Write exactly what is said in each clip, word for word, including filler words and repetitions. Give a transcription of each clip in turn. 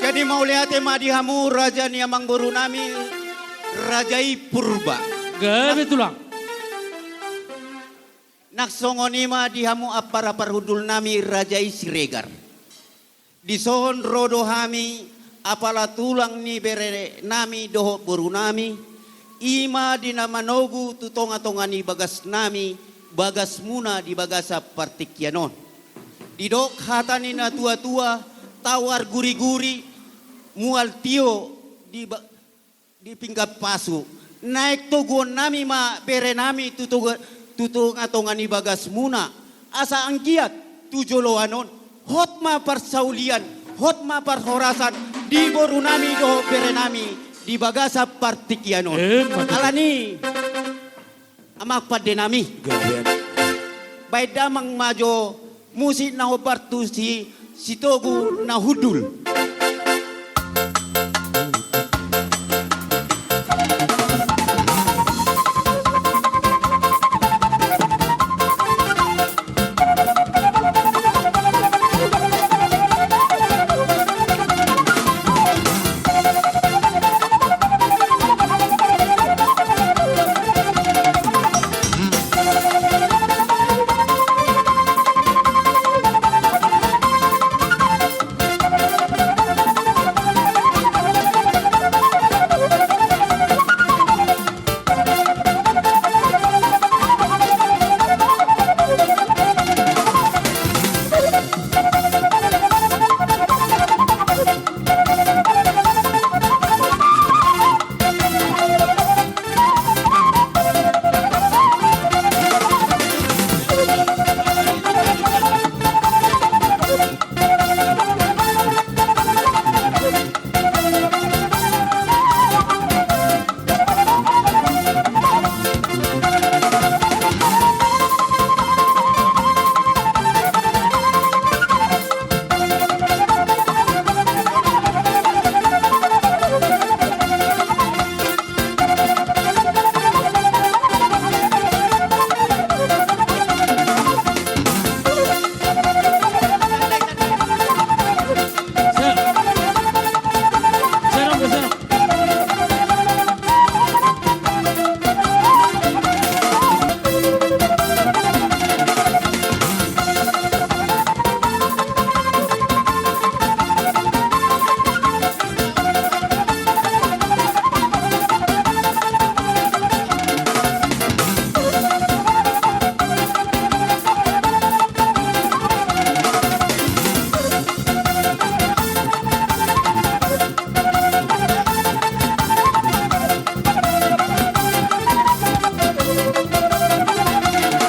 Jadi mauliate ma di hamu raja ni amangboru nami, raja i Purba. Gabe tulang. Nang songon i ma di hamu ampara parhundul nami, raja i Siregar. Dison ro do hami apala tulang ni bere nami dohot boru nami, i ma di na manogu tu tonga-tonga ni bagas nami, bagas muna di bagasan partingkian on. Didok hata ni na tua-tua, tau arguri-guri, mual tio di ba-, di pinggan pasu. Naeng toguon nami ma bere nami tu toga-, tu tonga-tonga ni bagas muna. Asa anggiat tu joloan on, hot ma parsaulian, hot ma parhorasan di boru nami dohot bere nami di bagasan partingkian on. Eh, mantap. Alani, amang pande nami. Gabean. Baen damang ma jo musik na hombar tu si, si Togu na hundul.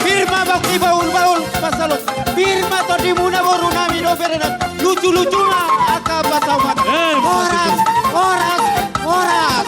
Pir ma bangki bahul-bahul pasalot. Pir ma tondimuna boru nami dohot bere nami. Lucu-lucu ma angka pasaumon. Eh, horas, horas, horas.